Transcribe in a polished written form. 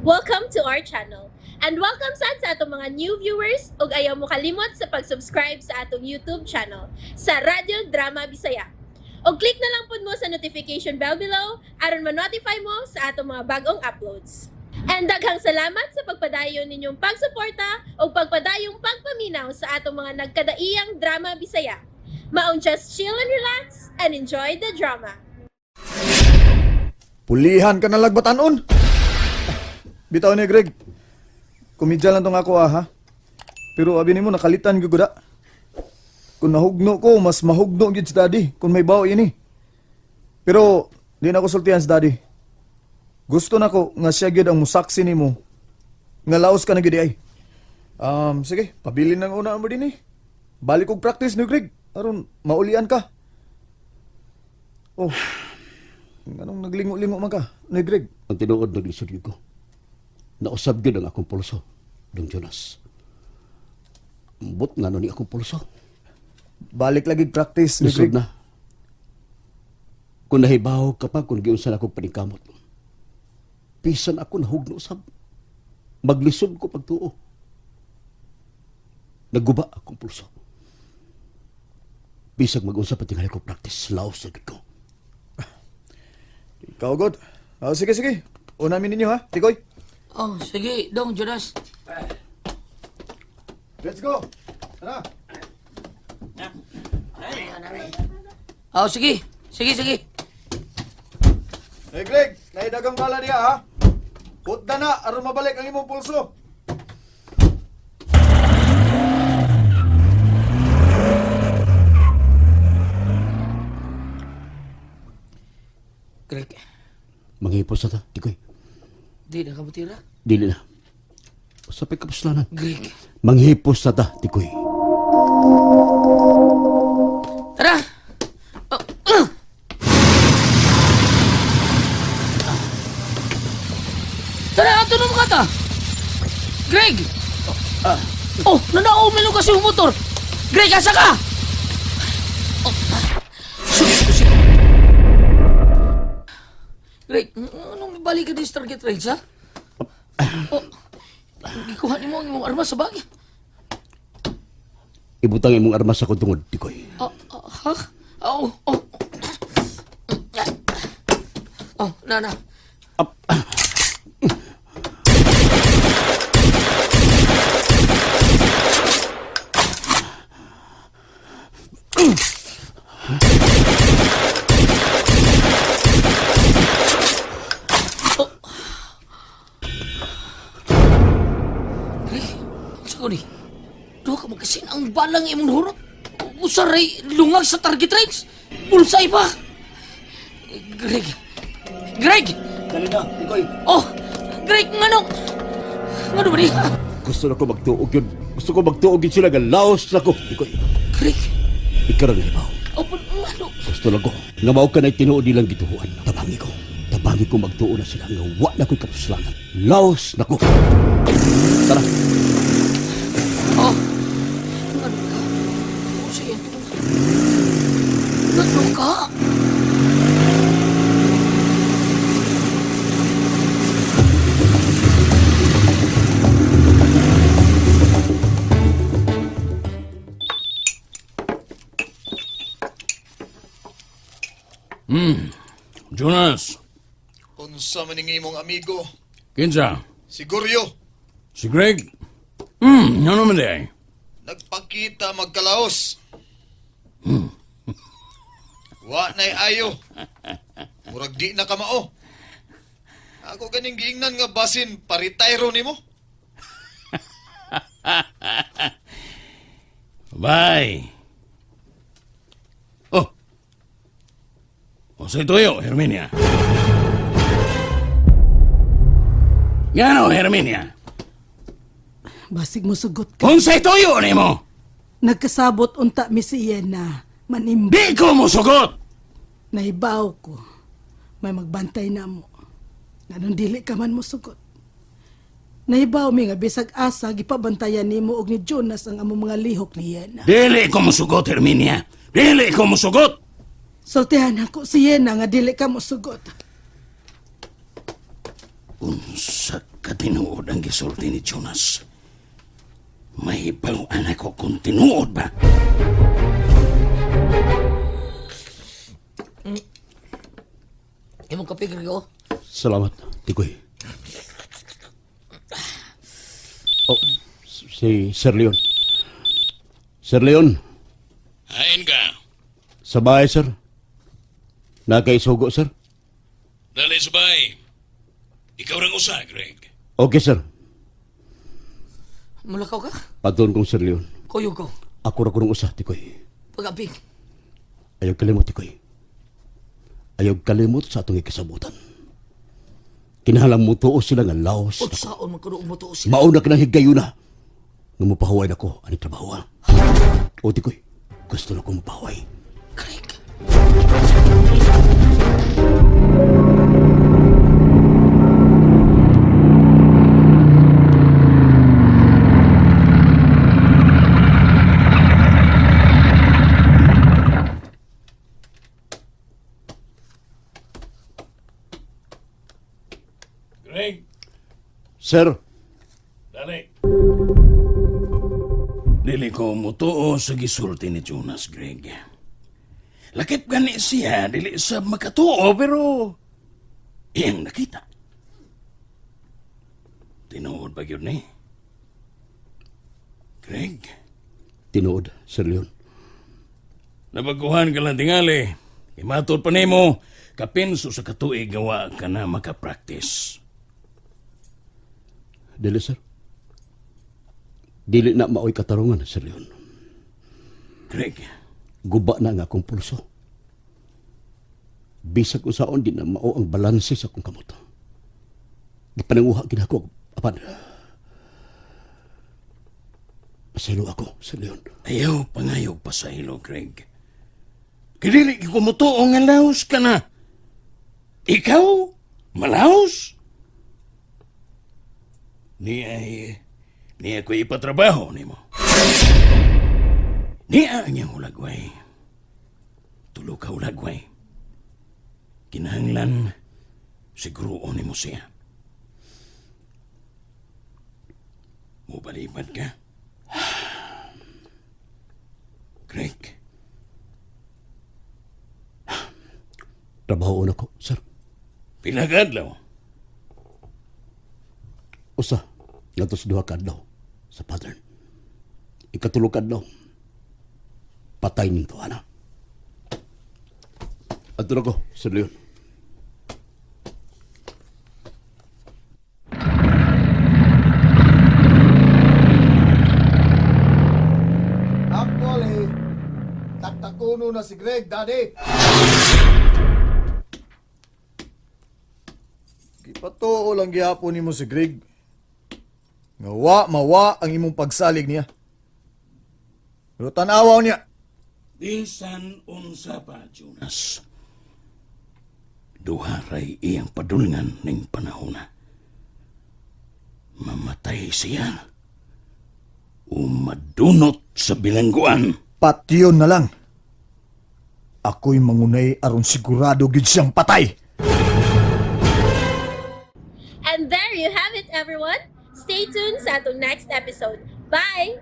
Welcome to our channel. And welcome sad sa atong mga new viewers ug ayaw mo kalimot sa pag-subscribe sa atong YouTube channel sa Radyo Drama Bisaya. Og click na lang pud mo sa notification bell below aron ma-notify mo sa atong mga bagong uploads. And daghang salamat sa pagpadayon ninyong pagsuporta ug pagpadayong pagpaminaw sa atong mga nagkadaiyang drama Bisaya. Maong just chill and relax and enjoy the drama. Pulihan ka na lagbatanon. Bitaw ni Greg. Kumidya lang tong ako ah, ha. Pero abi nimo nakalitan gyud ko da. Kung nahugno ko, mas mahugno gyud si Daddy kung may bao ini. Pero di na ako sultihan si Daddy. Gusto nako nga siya gyud ang musaksi nimo. Nga laos ka na gyud ay. Sige, pabilin ng una mo din eh. Balik og practice ni Greg aron maulian ka. Oh. Anong naglingo-lingo man ka, ni Greg? Ang tinuod naglisod gyud ko. Nausab gyud ang akong pulso, Dong Jonas. Ambot nga ni akong pulso. Balik lagi practice ni Lisod Greg. na. Kung nahibaw ka pa kung giunsa na akong paningkamot. Bisan ako nahugno usab. Maglisod ko pagtuo. Naguba akong pulso. Bisag mag-unsa pa tingali ko practice, laos na gyud ko. Ikaw, God. Oh, sige, sige. Unamin ninyo, ha? Tikoy. Oh, sige, Dong Jonas. Let's go. Tara. Oh, sige. Sige, sige. Hey, Greg. Naidagang bala diya, ha? Putda na, aron mabalik ang imong pulso. Greg, Manghipos na ta, Tikoy. di na ka mutira. Dili na. Usapay kapuslanan. Greg. Manghipos na ta, Tikoy. Tara! Oh, Tara, ato na ka ta. Greg! Oh, nanaumilo kasi yung motor. Greg, asa ka? Oh, sus, sus. Greg, anong balik ka din sa target range, ha? Oh, gikuha nimo ang imong armas sa bag. Ibutang imong armas sa akong tungod, Tikoy. Oh, oh, ha? Oh, oh. Oh, na, na. Oh. Greg, sa ko ni? Duha ka magkasin ang balang imong hurot. Usaray lungag sa target range. Bullseye pa. Greg. Greg! Dali na, Tikoy. Oh! Greg, ngano? Ngano ba niya? Gusto na ko magtuog yun. Gusto ko magtuog yun sila. nga Laos na ko, Tikoy. Greg! Ikaw na ibaw. Open, ngano? Gusto lang ko. Nga mao ka na'y tinuod nilang gituhuan. Tabangi ko. Tabangi ko magtuo na sila. Nga wa na ko'y kapuslanan. Laos na ko. Tara. Oh! Ngano ka? Oh, sige. Ngano ka? Jonas, Unsa man ning imong amigo? kinsa? Siguryo. Si Greg? Ano man di? Nagpakita magkalaos. Wa na'y ayo. Murag di na kamao. Ako ganing giingnan nga basin paritayro nimo. Bye. Oh. O sa tuyo, Herminia. Ngano, Herminia? Basig mo sugot ka. Kung sa tuyo nimo, Nagkasabot unta mi si Yena. Manimba. di ko musugot. Nahibaw ko. May magbantay na mo. Nganong dili ka man mo sugot. Nahibaw mi nga bisag asa gipabantayan nimo og ni Jonas ang among mga lihok ni Yena. Dili ko musugot, Herminia. Dili ko musugot. Sultihan ako si Yena nga dili ka mo sugot. Unsa ka tinuod ang gisulti ni Jonas? Mahibaw anak ko kung tinuod ba? Imong kape, Greg, oh. Salamat, Tikoy. Oh, si Sir Leon. Sir Leon, Hain ka. sa bahay, sir. Nakaisugo, sir. Dali sa bahay. Ikaw rang usa, Greg. Okay, sir. Mulakaw ka? Padon kong Sir Leon. Kuyog ko. Ako ra ko usa, Tikoy. Pag-aping. Ayaw kalimot, Tikoy. Ayaw kalimot sa atong ikasabutan. Kinahanglan mo tuo sila nga laos. Unsaon man kuno umutuo sila. Mauna ka ng higayuna. Nga mapahuway na ko ani trabaho, ha? O, Tikoy, gusto na ko mapahuway. Greg. Greg, Sir, dali. Dili ko mutuo sa gisulti ni Jonas, Greg. Lakip gani siya, dili sa makatuo, pero iyang nakita. Tinuod ba yun ni? Greg, tinuod, Sir Leon. nabaguhan ka lang tingali. Imatod pa nimo, kapinso sa katuig gawa ka na makapraktis. Dili, sir. Dili na maoy katarungan, Sir Leon. Greg, Guba na nga akong pulso. Bisag usaon di na mao ang balanse sa akong kamot. Gipananguha gid ako apan. Pasaylo ako, Sir Leon. ayaw pangayog pa sa ilo, Greg. Kidili ko mutuo nga laos ka na. Ikaw? Malaos? Niya ay, niya ko ipatrabaho nimo. Niya ang iyang hulagway. Tulo ka hulagway. Kinahanglan, siguro nimo siya. Mubalibad ka? Greg, Trabaho na ko, sir. pila ka adlaw? Usa, ngadto sa duha ka adlaw sa pattern. Ikatulo ka adlaw. Patay ning tuana. Adto na ko, Sir Leon. Actually, taktakuno na si Greg, daddy. Gipatuo lang gihapon nimo si Greg. Nga wa mawa ang imong pagsalig niya. Pero tan-awaw niya. Bisan unsa pa, Jonas. Duha ray iyang padulngan ning panahona. Mamatay siya. O madunot sa bilangguan. Patyon na lang. Ako'y mangunay aron sigurado gid siyang patay. And there you have it, everyone. Stay tuned sa atong next episode. Bye!